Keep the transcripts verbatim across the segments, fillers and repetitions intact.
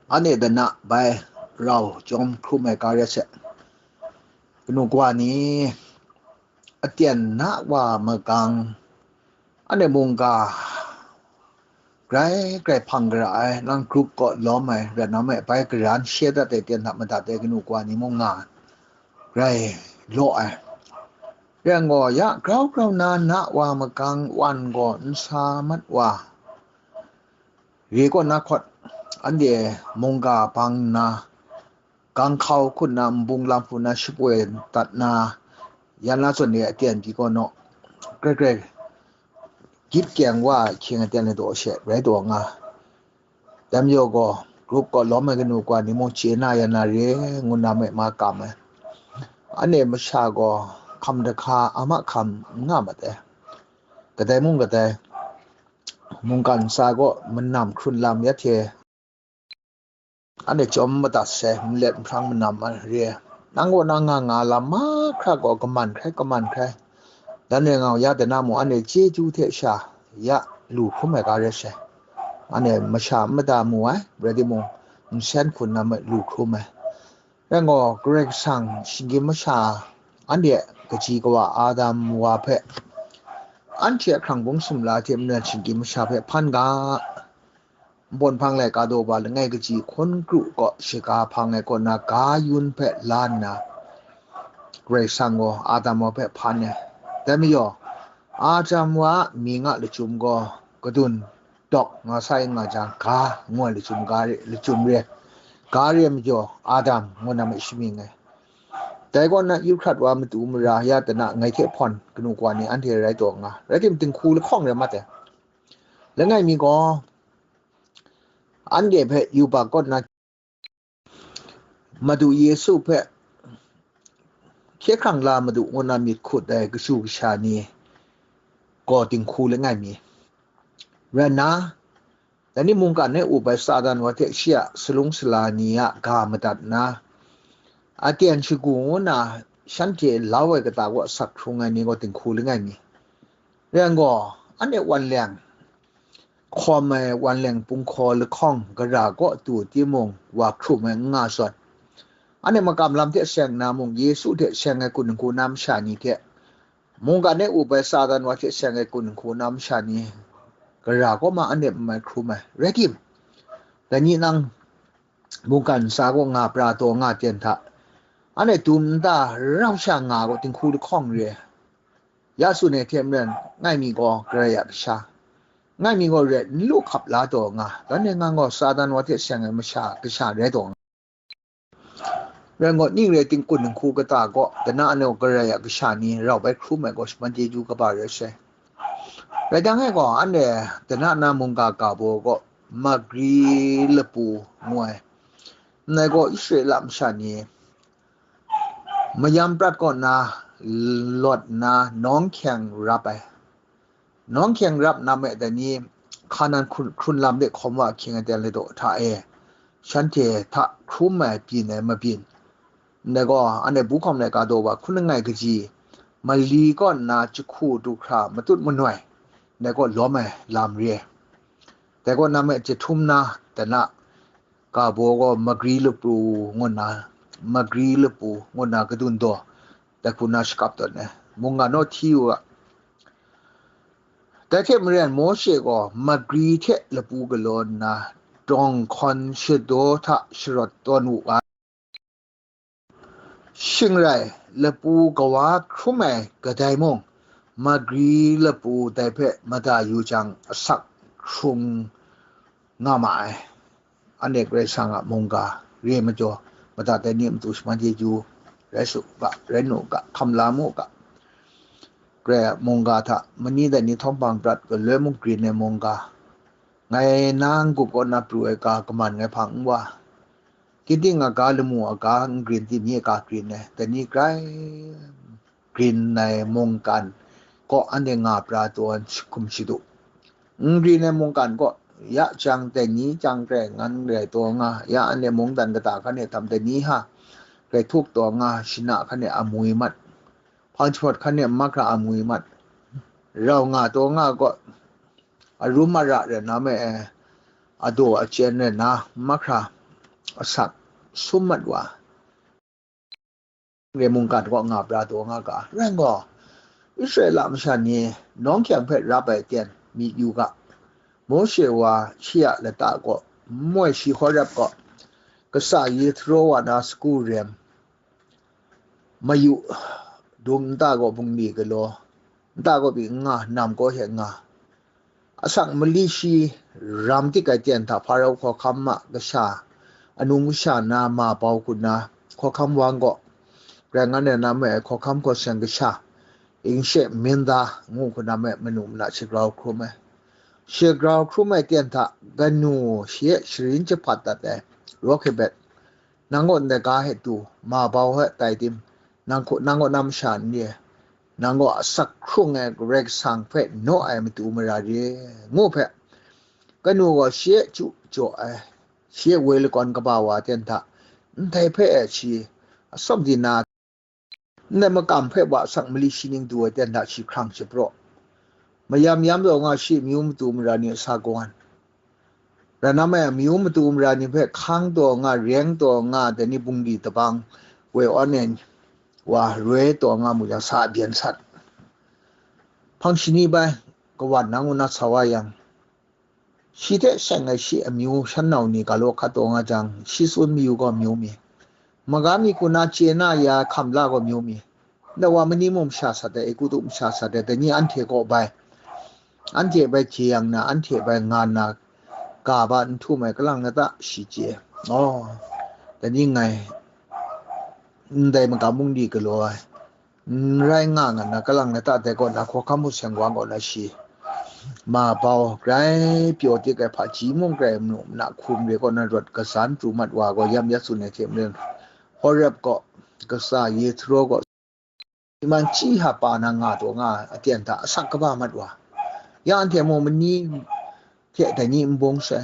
Anhte dana bai rau chyawm hkrum ai ga rai se. Kanu kawa ni, aten na wa magang, anhte mungga grai grai hpang gara ai, nang grup kaw lawm ai, rai na me bai garan she dat ai ten hta madat ai kanu kawa ni mung nga ai, grai law ai. Rai nang gaw, ya grau grau na na wa magang wan gaw n sa mat wa, re kaw na hkawt, anhte mungga bang nna, gang hkau hkut na, nbung lam hku na, shapoi dat na, yan la zawn de aten pyi kaw naw, grai grai gyit kyeng wa ai hkying aten ladaw she rai taw nga. Dai majaw gaw, grup kaw lawm ai kanu kawa ni mung chye na yan na re, ngu na me ma kam ai. Anhte masha gaw hkam da hka a mahkam n nga mat ai. Kadai mung kadai, mungkan ntsa kaw manam hkrun lam ya hte, anhte chyawm madat sai, malet nhprang manam a re ai. Nang kaw na nga nga lam mahkra gaw kaman hkrai, kaman hkrai. Dan rai nga u, ya dana mung anhte chyeju hte sha ya lu hkrum ai ga rai sai. Anhte masha n mada mu ai, rai timung, nsen hkun na me lu hkrum ai. Rai gaw, Karai Kasang shinggyim masha anhte kaji kawa Adam wa hpe, anhte a hkrang bung sumla hte maren shinggyim masha hpe hpan ga, npawt hpang laika daw ba langai kaji hkawn kru kaw shaga hpang ai kaw na ga yun hpe la nna, Karai Kasang gaw Adam wa hpe hpan ai. Dai majaw, Adam wa a mying a lachyum gaw kadun dawk nga sa yin nga jang, ga ngu ai lachyum, ga re, lachyum re, ga re ai majaw Adam ngu na me shamying ai. Dai kaw na Euphrat wa matu mara ya dana ngai hte hpawn kanu kawa ni anhte rai taw nga, rai tim dinghku lahkawng rai mat ai. Langai mi gaw, anhte hpe yubak kaw na Madu Yesu hpe hkye hkrang la Madu ngu na myit hkut ai kashu kasha ni gaw dinghku langai mi. Rai nna, dai ni mungkan e up ai Satan wa hte shi a salung sala ni a ga madat nna, aten shagu ngu na shanhte lau ai kata kaw sak hkrung ai ni gaw dinghku langai mi. Rai yang gaw, anhte wan leng, hkawm ai wan leng punghkaw lahkawng gara kaw tu timung, wa hkrum ai n nga zawn, anhte makam lam hte seng na mung, Yesu hte seng ai kun hku na masha ni hte, mungkan e up ai Satan wa hte seng ai kun hku na masha ni gara kaw ma anhte n mai hkrum ai. Rai tim, dai ni nang mungkan ntsa kaw nga pra taw nga ten hta, anhte dum nta rau sha nga gaw dinghku lahkawng re ai. Ya tsun ai hte maren, ngai mi gaw Karai a kasha, ngai mi gaw ret n lu hkap la taw nga, dan e ngang gaw Satan wa hte seng ai masha kasha rai taw nga. Rai gaw, ning re ting kun nhku kata gaw, dana anhte gaw Karai a kasha ni rau bai hkrum ai gaw, shaman chyeju kaba rai sai. Rai jang e gaw, anhte dana na mungga ga baw gaw, magri lapu ngu ai. Ndai gaw, Israela masha ni mayam prat kaw na lawt nna, nawng hkyeng rap ai. Nawng hkyeng rap na me dai ni, Hkanan hkrun, hkrun lam de hkawm wa ahkying aten ladaw hta e, shanhte hta hkrum ai byin ai mabyin. Ndai gaw, anhte bu hkawm laika daw wa hkun langai kaji, mali kaw nna jahku du hkra matut manoi, ndai kaw lawm ai lam re ai. Dai kaw na me jahtum na, dana, ga baw gaw magri lapu ngu nna, magri lapu ngu nna kadun daw, dai hku na shakap tawn ai. Mungga naw hti u ga. Dai hte maren Mawshe gaw magri hte lapu galaw nna, dawng hkawn shadaw hta sharawt tawn wu ai. Shing rai, lapu kawa hkrum ai kadai mung, magri lapu dai hpe mada yu jang, asak hkrung nga ma ai. Anhte Karai Kasang a mungga re majaw, madat ai ni a matu shaman chyeju rai su ga, rai nu ga, hkam la mu ga. Karai a mungga hta mani dai ni htawm hpang prat galoi mung grin ai mungga, ngai na n-gup kaw na pru ai ga kaman ngai hpang n wa, ginding a ga, lamu a ga n grin, dai ni a ga grin ai, dai ni grai grin ai mungkan kaw anhte nga pra taw ai hkum shadu. N grin ai mungkan kaw, ya jang dai ni jang grai ngan rai taw nga, ya anhte mungdan kata hkan e tam dai ni ha, grai htuk taw nga, shana hkan e amwi mat, hpang jahpawt hkan e mahkra amwi mat, rau nga taw nga kaw, arum ara rai na me, adaw achyen rai na mahkra, asak sum mat wa, re mungkan kaw nga pra taw nga ga, rai gaw, Israela masha ni nawng hkyang hpe rap ai ten myit yu ga, Mawshe wa shi a lata kaw, nmoi shi Horeb kaw, kasa Yethro wa na sagu rem, mayu, dung nta kaw bungli galaw, nta kaw pyi n nga, nam kaw hte n nga, asak mali shi ram tik ai ten hta Hparau hkawhkam a kasha, anung kasha na ma bau hku na hkawhkam wang gaw, rai nga na na me ai hkawhkam hkaw seng kasha, Ingshe Minda ngu hku na me manu mana shagrau hkrum ai. Shagrau hkrum ai ten hta kanu shi e sharin jahpat dat ai Rokebet, nang gaw ndai ga hte du, ma bau hte tai tim, nang hku, nang gaw na masha n re, nang gaw asak hkrung ai Karai Kasang hpe naw ai matu mara re, ngu hpe, kanu gaw shi e chyu jaw ai, shi e woi lakawn kaba wa ten hta, ndai hpe e shi atsawm di na, ndai makam hpe wa asak mali shi ning du ai ten hta shi hkrang shapraw, mayam yam taw nga shi amyu matu mara ni a sa kawan, rai na mai, amyu matu mara ni hpe hkang taw nga, reng taw nga, dai ni bungli tabang woi awn e wa roi taw nga mu jang, sa byen sat. Hpang shani bai kawan na ngu na sa wa yang, shi hte seng ai shi amyu shan nau ni ga law hkat taw nga jang, shi tsun mayu gaw amyu mi, maga mi hku na chye na ya hkam la gaw amyu mi, ndai wa mani mung masha sat ai, Egutu masha sat ai, dai ni anhte kaw bai, anhte bai hkye yang na, anhte bai nga nna, ga ba n htum ai kalang lata shi chye. Aw, dai ni ngai ndai magam bungli galaw ai, n rai nga nga na, kalang lata dai kaw na hkawhkam hku seng wang kaw na shi, ma bau grai pyaw tik ai hpaji mung grai manu mana hkum re kaw na rawt kasan pru mat wa gaw, yam ya tsun ai hte maren, Horeb kaw, kasa Yethro kaw, iman chi hapa na nga taw nga ai aten hta asak kaba mat wa, ya anhte mung mani hte dai ni n bung sai,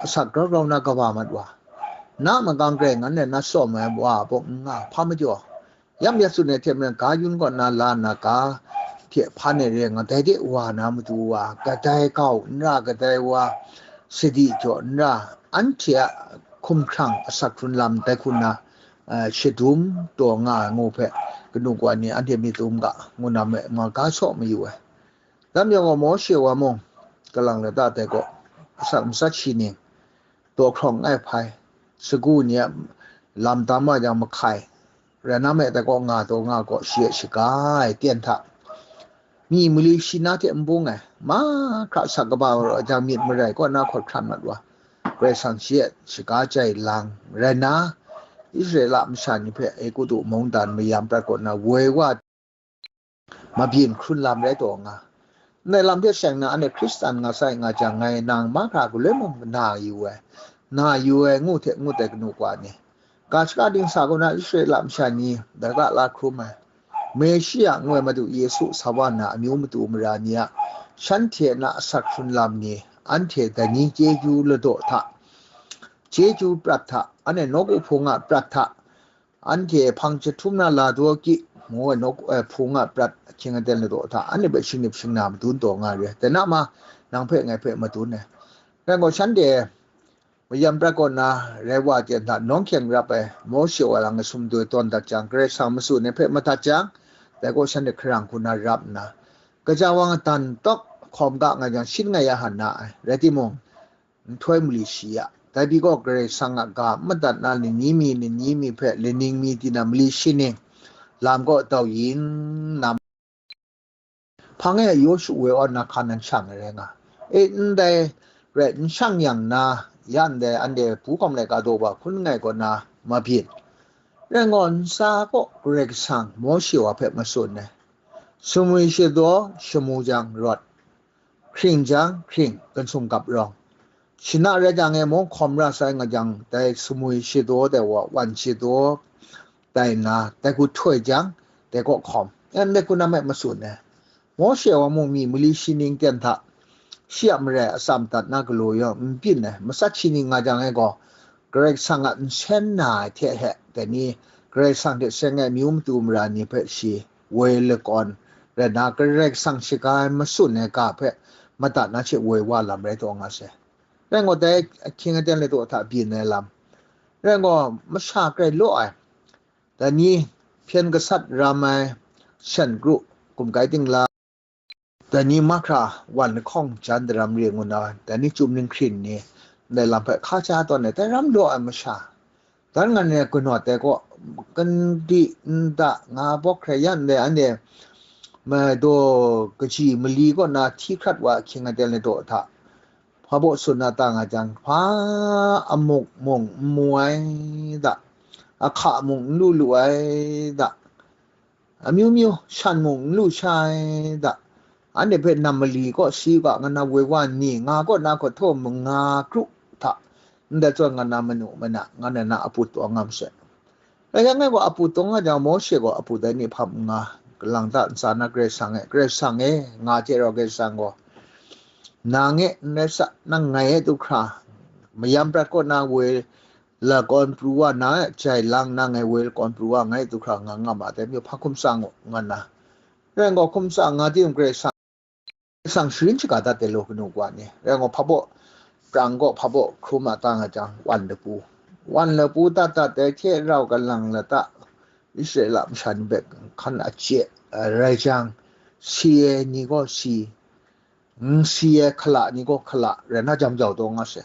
asak grau grau na kaba mat wa, na magang grai ngan e na tsawm ai wa bawk n nga hpa majaw, yam ya tsun ai hte maren, ga yun kaw na la nna ga hte hpan e re nga, dai de wa na matu wa, kadai gau n ra, kadai wa sadi jaw n ra, anhte a hkumhkrang asak hkrun lam dai hku na, eh, shadum taw nga ai ngu hpe, kanu kawa ni anhte myit dum ga, ngu na me, nga ga saw mayu ai. Dam yawng gaw, Mawshe wa mung, kalang lata dai gaw, asak matsat shi ning, daw hkrawng ai hpai, sagu ni a lam tam wa jang mahkai, rai na me, dai kaw nga taw nga gaw, shi e shaga ai ten hta, mi mali shi na hte n bung ai, mahkra asak kaba wa jang, myit marai kaw na hkawt hkran mat wa, Karai Kasang shi e shaga jai lang rai na, Israela masha ni hpe Egutu mungdan mayam prat kaw na woi wa, mabyin hkrun lam rai taw nga. Ndai lam hte seng na, anhte Hkristan nga sai nga jang, ngai nang mahkra galoi mung na yu ai, na yu ai ngu hte ngut ai kanu kawa ni, ga shaka dingsa kaw na Israela masha ni dara la hkrum ai, Meshia ngu ai Madu Yesu sa wa na amyu matu mara ni a, shanhte na asak hkrun lam ni, anhte dai ni chyeju ladaw hta, chyeju prat hta, anhte nawku hpung a prat hta, anhte hpang jahtum na la daw ki, ngu ai nawku, eh, hpung a prat ahkying aten ladaw hta, anhte hpe shingnip shingna madun taw nga re. Dai na ma, nang hpe ngai hpe madun ai. Rai gaw, shanhte mayam prat kaw na rai wa ten hta nawng hkyeng rap ai Mawshe wa lang ai sumdoi tawn dat jang, Karai Kasang matsun ai hpe madat jang, dai gaw shanhte hkarang hku na rap nna, kaja wang adan tawk hkawm ga nga jang, shin nga ya han na ai. Rai timung, nhtoi mali shi ya, dai pyi gaw Karai Kasang a ga madat na, lani mi, lani mi hpe laning mi di na mali shi ning, lam kaw dau yin na, hpang e Yawshu woi awn na hkan nan shang ai rai nga. E, ndai rai n shang yang na, ya ndai anhte pu hkawm laika daw wa hkun nngai kaw na mabyin. Rai ngaw, ntsa kaw Karai Kasang Mawshe wa hpe matsun ai, sumwi shadaw shamu jang rawt, hkring jang hkring, gansum gap rawng, shana rai jang e mung hkawm ra sai nga jang, dai sumwi shadaw dai wa, wan shadaw dai nna, dai hku htoi jang, dai kaw hkawm, yan dai hku na me matsun ai. Mawshe wa mung mi mali shi ning ten hta, shi a marai atsam dat na galaw yawng n byin ai, matsat shi ning nga jang e gaw, Karai Kasang a nsen na ai hte he, dai ni Karai Kasang hte seng ai amyu matu mara ni hpe shi woi lakawn rai nna, Karai Kasang shaga ai matsun ai ga hpe madat na hte woi wa lam rai taw nga sai. Rai ngaw, dai ahkying aten ladaw hta byin ai lam, Rai gaw, masha grai law ai, dai ni hpyen gasat ram ai, shan kru, gumkai dingla, dai ni mahkra wan lahkawng jan daram re ngu na, dai ni chyum ning hkrin ni, ndai lam hpe hka cha tawn ai, dai ram law ai masha, dan ngan ai gunawt ai kaw, kandi nda nga bawk hkrai yan ndai anhte, ma daw kaji mali kaw na hti hkrat wa ahkying aten ai daw hta, hpa baw tsun na ta nga jang, hpa amuk mung n mu ai da, ahka mung n lu lu ai da, amyu myu shan mung n lu sha ai da, anhte hpe nam mali kaw si u ga, nga na woi wa nni, nga kaw na hkawt htaw manga kru hta, ndai zawn nga na manu mana, nga na na apu taw ngam she. Rai yang e gaw, apu taw nga jang, Mawshe gaw apu dai ni hpam nga, kalang ta ntsa na Karai Kasang e, Karai Kasang e, nga hte rau Karai Kasang gaw, nang e n rai sa, nang ngai e du hkra, mayam prat kaw na woi lakawn pru wa na, jai lang na ngai woi lakawn pru wa ngai du hkra nga nga ma dai, myu hpa hkum tsang u, nga na. Rai gaw, hkum tsang nga tim Karai Kasang, Karai Kasang sharin shaga dat ai law, kanu wa ni. Rai gaw, hpa baw prang kaw hpa baw hkrum a ta nga jang, wan lapu, wan lapu dat dat ai hte rau, kalang lata Israela masha ni hpe hkan a chye ai rai jang, si ai ni gaw si, n si ai hkala ni gaw hkala rai na jam jau taw nga sai.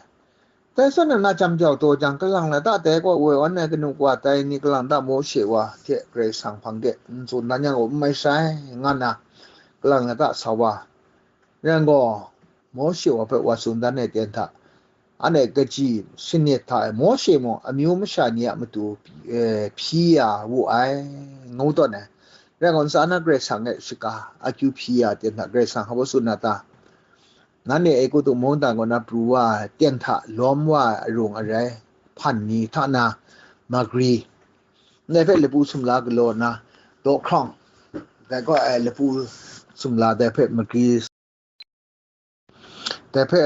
Dai zawn na jam jau taw jang, kalang lata dai kaw woi wan ai kanu wa tai ni, kalang lata Mawshe wa hte Karai Kasang hpang de n tsun dan yang gaw, n mai sai, nga na, kalang lata sa wa. Rai gaw, Mawshe wa hpe wa tsun dan ai ten hta, anhte kaji sanit hta e Mawshe mung amyu masha ni a matu, eh, hpyi ya wu ai, ngu tawn ai. Rai gaw, ntsa na Karai Kasang e shaga akyu hpyi ya ten hta, Karai Kasang hpa baw tsun na ta? Nanhte Egutu mungdan kaw na pru wa ai, teng hta lawm wa ai arung arai hpan ni hta na magri, ndai hpe lapu sumla galaw na, daw hkrawng, dai gaw, eh, lapu sumla dai hpe magri, dai hpe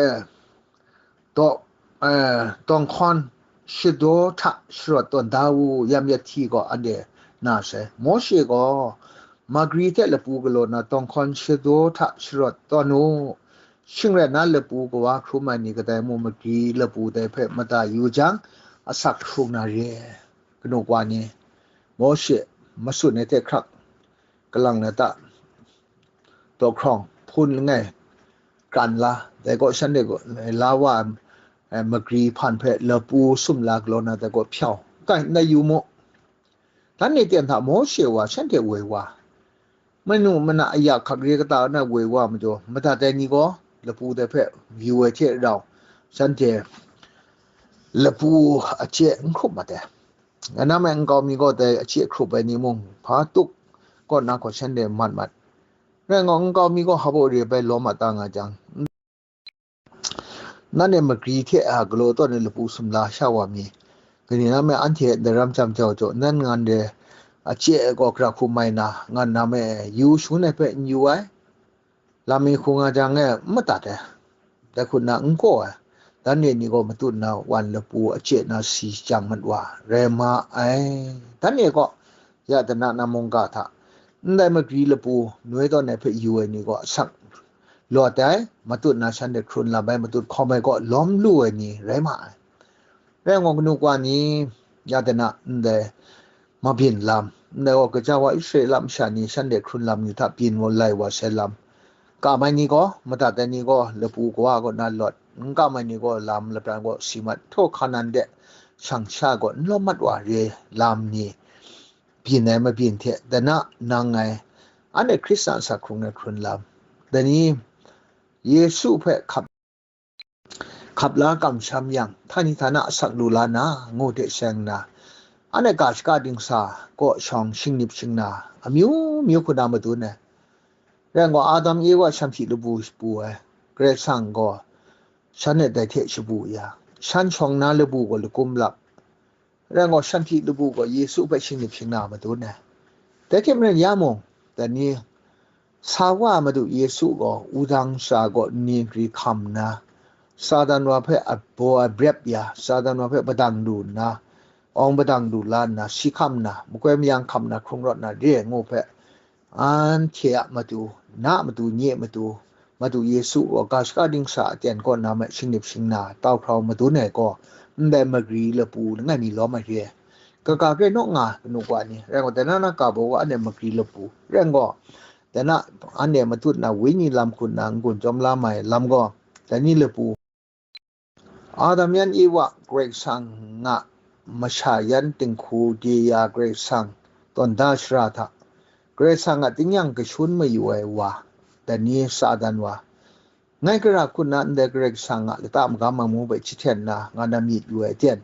daw, eh, tawng hkawn shadaw hta sharawt tawn da u, yam yat hti gaw anhte na sai. Mawshe gaw magri hte lapu galaw na, tawng hkawn shadaw hta sharawt tawn u. Shing rai nna, lapu kawa hkrum ai ni kadai mung magri lapu dai hpe mada yu jang, asak hkrung na re ai. Kanu wa ni, Mawshe matsun ai hte hkrak, kalang lata daw hkrawng hpun langai kran la, dai gaw shanhte gaw la wa ai, eh, magri hpan hpe lapu sumla galaw na, dai gaw hpyau, kai, ndai yu mu. Dan ni ten hta Mawshe wa shanhte woi wa, manu mana aya hkak re kata na woi wa majaw, madat ai ni gaw lapu dai hpe yu ai hte rau, shanhte lapu ache n hkrup mat ai. Nga na me nkau mi gaw dai ache hkrup ai ni mung, hpa tuk kaw na hkawt shanhte mat mat. Rai gaw, nkau mi gaw hpa baw re bai lawm a ta nga jang, nanhte magri hte a galaw tawn ai lapu sumla sha wa mi, kaning na me anhte daram jam jau jaw, nan ngan re ache ai gaw gara hku mai na, ngan na me yu shangun ai hpe n yu ai, lam mi hku nga jang e n madat ai, dai hku nna n kaw ai, dan re ni gaw matut nna wan lapu ache na si jang mat wa rai ma ai. Dan re gaw, ya dana na mungga hta, ndai magri lapu noi tawn ai hpe yu ai ni gaw asak lawt ai, matut nna shanhte hkrun lam ai, matut hkawm ai gaw lawm lu ai ni rai ma ai. Rai ngu, kanu wa ni, ya dana ndai mabyin lam, ndai gaw gaja wa Israela masha ni shanhte hkrun lam ni hta byin wa lai wa sai lam, kam ai ni gaw, madat ai ni gaw lapu kawa kaw na lawt, n kam ai ni gaw lam lapran gaw si mat, htaw Hkanan de shang sha gaw n lawm mat wa re lam ni, byin ai mabyin hte dana nang ngai, anhte Hkristan asak hkrung ai hkrun lam, dai ni Yesu hpe hkap hkap la kamsham yang, htani htana asak lu la na, ngu hte seng nna, anhte ga shaka dingsa kaw shawng shingnip shingna, amyu myu hku na madun ai. Rai ngu, Adam Ewa shanhpyi labu shabu ai, Karai Kasang gaw shan e dai hte shabu ya, shan shawng na labu gaw lakum lap. Rai ngu, shanhpyi labu gaw Yesu hpe shingnip shingna madun ai. Dai hte maren ya mung, dai ni, sa wa Madu Yesu gaw wudang sha gaw nni nkri hkam nna, Satan wa hpe a baw ai brep ya, Satan wa hpe padang lu nna, awng padang lu la nna, si hkam nna, makoi mayang hkam nna, hkrung rawt na re ai ngu hpe, anhte a matu, na a matu, nye a matu, Madu Yesu gaw ga shaka dingsa aten kaw na me shingnip shingna tau hkrau madun ai gaw, ndai magri lapu langai mi lawm ai re. Kaga hkrai naw nga kanu kwa ni, rai gaw, dai na na ka baw wa anhte magri lapu, rai gaw, dai na anhte matut na wenyi lam hkut na n-gun chyawm la mai lam gaw, dai ni lapu, Adam yan Ewa Karai Kasang a masha yan dinghku de ya Karai Kasang tawn da shara hta, Karai Kasang a tingnyang kashun mayu ai wa, dai ni Satan wa, ngai gara hkut na ndai Karai Kasang a lata magam amu hpe jahten na nga na myit yu ai ten,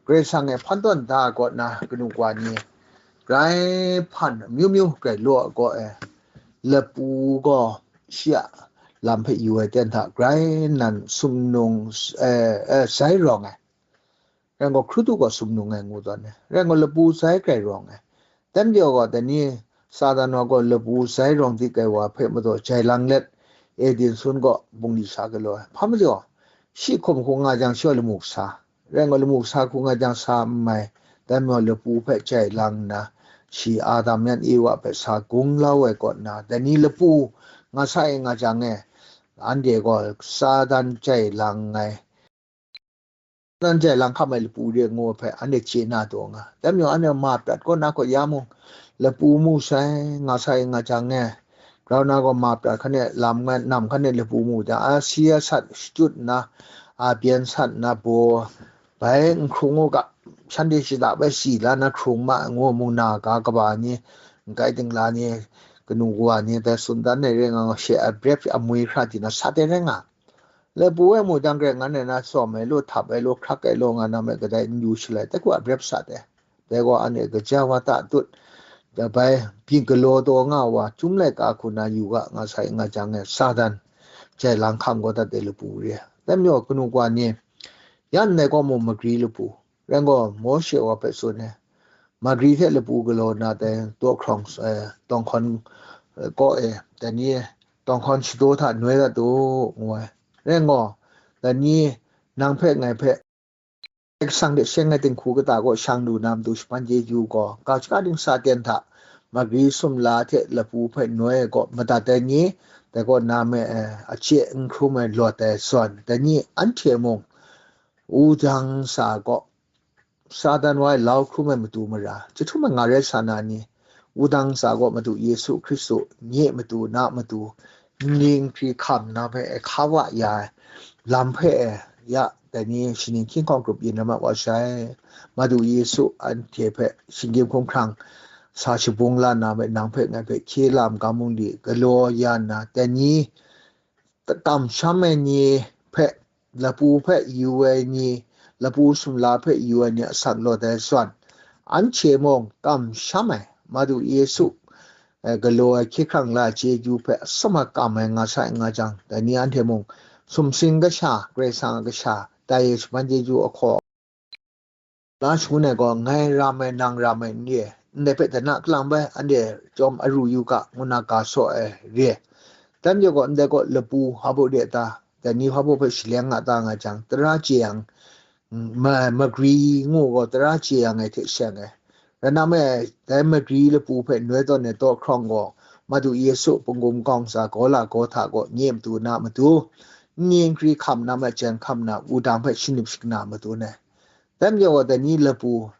Karai Kasang e hpan tawn da ai kaw na kanu kwa ni, grai hpan amyu myu grai law ai kaw e, lapu gaw shi a lam hpe yu ai ten hta grai nan sumnung, eh, eh, sai rawng ai. Rai gaw, hkrutu gaw sumnung ai ngu tawn ai. Rai gaw, lapu sai grai rawng ai. Dai majaw gaw, dai ni Satan wa gaw lapu sai rawng di kai wa hpe madaw jai lang let, Eden sun gaw bungli sa galaw ai. Hpa majaw, shi hkum hku nga jang, shi gaw lamu kasa. Rai gaw, lamu kasa hku nga jang sa n mai. Dai majaw, lapu hpe jai lang nna, shi Adam yan Ewa hpe sa gung lau ai kaw nna, dai ni lapu nga sa e nga jang e, anhte gaw Satan jai lang ai, Satan jai lang hkam ai lapu re ngu ai hpe anhte chye na taw nga. Dai majaw, anhte ma prat kaw na kaw ya mung, lapu mu sai, nga sai, nga jang e, grau na gaw ma prat hkan e lam ngai, nam hkan e lapu mu jang, a si a sat shachyut nna, a byen sat nna baw, bai n hkrung u ga, shanhte shada bai si la na hkrung ma ngu mung na ga kaba ni, n kai dingla ni, kanu kawa ni, dai tsun dan ai re nga, she a brep amwi hkra di na sat ai rai nga. Lapu e mu jang, grai ngan e na tsawm ai law, htap ai law, hkrak ai law, nga na me kadai n yu shalai, dai gaw a brep sat ai. Dai gaw anhte kaja wa ta tut, dabai byin galaw taw nga wa, chyum laika hku na yu ga, nga sai, nga jang e, Satan jai lang hkam gaw dat ai lapu re. Dai majaw, kanu kawa ni, ya ndai gaw mung magri lapu, rai gaw, Mawshe wa hpe tsun ai, magri hte lapu galaw na dai taw hkrawng, eh, tawng hkawn, eh, kaw e, dai ni tawng hkawn shadaw hta noi dat u, ngu ai. Rai gaw, dai ni nang hpe ngai hpe Karai Kasang hte seng ai dinghku kata kaw shang lu na matu shapan chyeju gaw, ga shaka dingsa ten hta magri sumla hte lapu hpe noi ai kaw madat ai ni, dai kaw na me, eh, achye n hkrum ai lawt ai zawn, dai ni anhte mung wudang sa kaw, Satan wa e lau hkrum ai matu mara, jahtum ai nga rai sa na ni, wudang sa gaw Madu Yesu Hkristu nye matu na matu, nning hkri hkam na hpe e hka wa ya ai lam hpe e, ya, dai ni shaning hkying hkawng grup yin na ma wa sai. Madu Yesu anhte hpe shinggyim hkumhkrang sa shabung la na hpe, nang hpe ngai hpe hkye lam ga mung di galaw ya nna, dai ni kamsham ai ni hpe, lapu hpe yu ai ni, lapu sumla hpe yu ai ni asak lawt ai zawn, anhte mung kamsham ai Madu Yesu, eh, galaw ai hkye hkrang la ai chyeju hpe atsawm ai kam ai nga sai nga jang, dai ni anhte mung sumsing kasha, Karai Kasang a kasha, tai e shapan chyeju ahkaw la shangun ai gaw, ngai ram ai, nang ram ai n re ai, ndai hpe dana kalang bai anhte chyawm aru yu ga, ngu na ga saw ai re ai. Dan majaw gaw, ndai gaw lapu hpa baw re a ta, dai ni hpa baw hpe shaleng nga ta nga jang, tara chye yang, ma-, magri ngu gaw tara chye yang ai hte seng ai. Rai nna me, dai magri lapu hpe noi tawn ai taw hkrawng gaw, Madu Yesu pungkum kawng tsa gaw la gaw hta gaw nye matu na matu, nni nkri hkam na, majen hkam na, wudang hpe shanip shakna matu ai. Dai majaw gaw, dai ni lapu,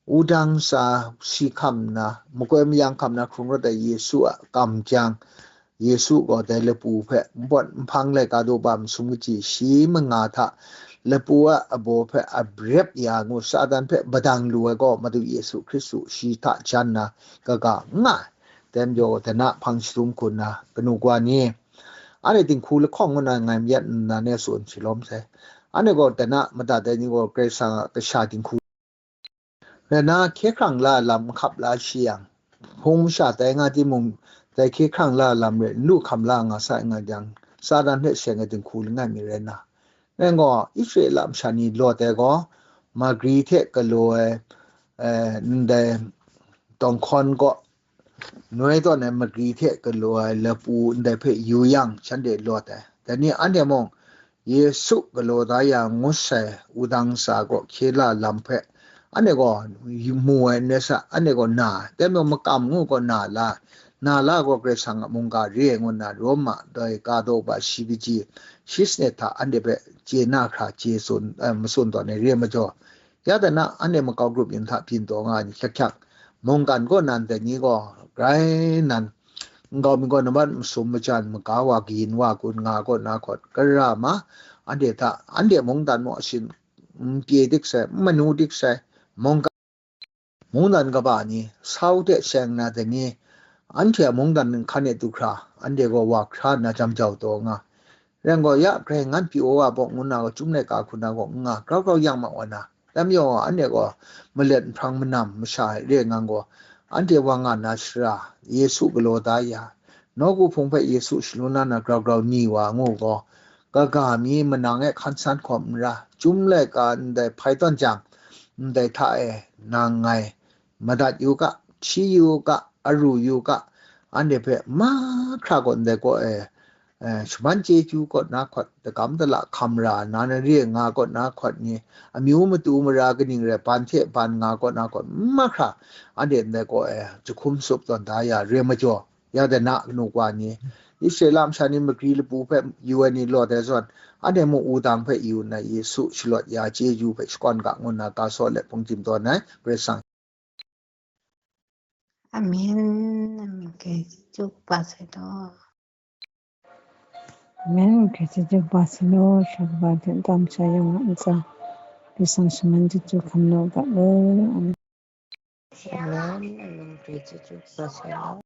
wudang sa si hkam nna, makoi mayang hkam na hkrung rawt ai Yesu a kam jang, Yesu gaw dai lapu hpe npawt nhpang laika daw ba masum kaji shi manga hta lapu a abaw hpe a brep ya ngu Satan hpe badang lu ai gaw Madu Yesu Hkristu shi hta jan na kaga n nga ai. Dai majaw, dana hpang shadum hku nna, kanu kawa ni, anhte dinghku lahkawng ngu na ngai mayat nna ne tsun shalawm sai. Anhte gaw dana madat ai ni gaw Karai Kasang a kasha dinghku rai nna, hkye hkrang la ai lam n hkap la shi yang, hpung masha tai nga timung, dai hkye hkrang la ai lam rai n lu hkam la nga sai nga jang, Satan hte seng ai dinghku langai mi rai nna, rai gaw, Israela masha ni lawt ai gaw, magri hte galaw ai, eh, ndai tawng hkawn kaw, noi tawn ai magri hte galaw ai lapu ndai hpe yu yang, shanhte lawt ai. Dai ni anhte mung, Yesu galaw da ya ngut sai wudang tsa gaw hkye la lam hpe, anhte gaw mu ai n rai sa, anhte gaw na ai. Dai majaw makam ngu gaw na la, na la gaw Karai Kasang a mungga re ai ngu nna, Roma dai ka daw ba shi kaji, shi sanit hta anhte hpe chye na hkra chye tsun, eh, matsun tawn ai re ai majaw, ya de na, anhte makau grup yin hta byin taw nga ai ni hkyak hkyak, mungkan kaw nan dai ni gaw grai nan, nkau mi gaw nambat masum majan maga wa kayin wa kun nga kaw na hkawt, kara ma, anhte hta, anhte mungdan maw asin, n pye dik sai, n manu dik sai, mungkan, mungdan kaba ni, sau hte seng na dai ni, anhte a mungdan hkan e du hkra, anhte gaw wa hkra nna jam jau taw nga. Rai gaw, ya, Karai Ngan pyi wa wa bawng ngu na gaw, Chyum laika hku na gaw n nga, grau grau yang ma wa na, lam yawng gaw, anhte gaw malet nhprang manam masha e re ngang gaw, anhte wa nga na shara, Yesu galaw da ya, nawku hpung hpe Yesu shalun la na grau grau ni wa ngu gaw, kaga mi manang e hkan san hkawm n ra, Chyum laika ndai hpai tawn jang, ndai hta e nang ngai madat yu ga, hti yu ga, aru yu ga, anhte hpe mahkra gaw ndai kaw e, eh, shaman chyeju kaw na hkawt, dagam dala hkam ra na na re nga kaw na hkawt ni, amyu matu mara kaning rai, ban hte ban nga kaw na hkawt, mahkra anhte ndai kaw e jahkum sup tawn da ya re majaw, ya de na kanu wa ni, Israela masha ni magri lapu hpe yu ai ni lawt ai zawn, anhte mung wudang hpe yu nna Yesu shalawt ya chyeju hpe shakawn ga ngu nna ga saw let hpung jim tawn ai, Karai Kasang. Amen. Amen. Kei chyeju kaba sai law. Amen. Kei chyeju kaba sai law. Sha kaba hte n tam sha yawng a ntsa, Karai Kasang shaman chyeju hkam nau ga law. Amen. Amen. Amen. Kei chyeju kaba sai law.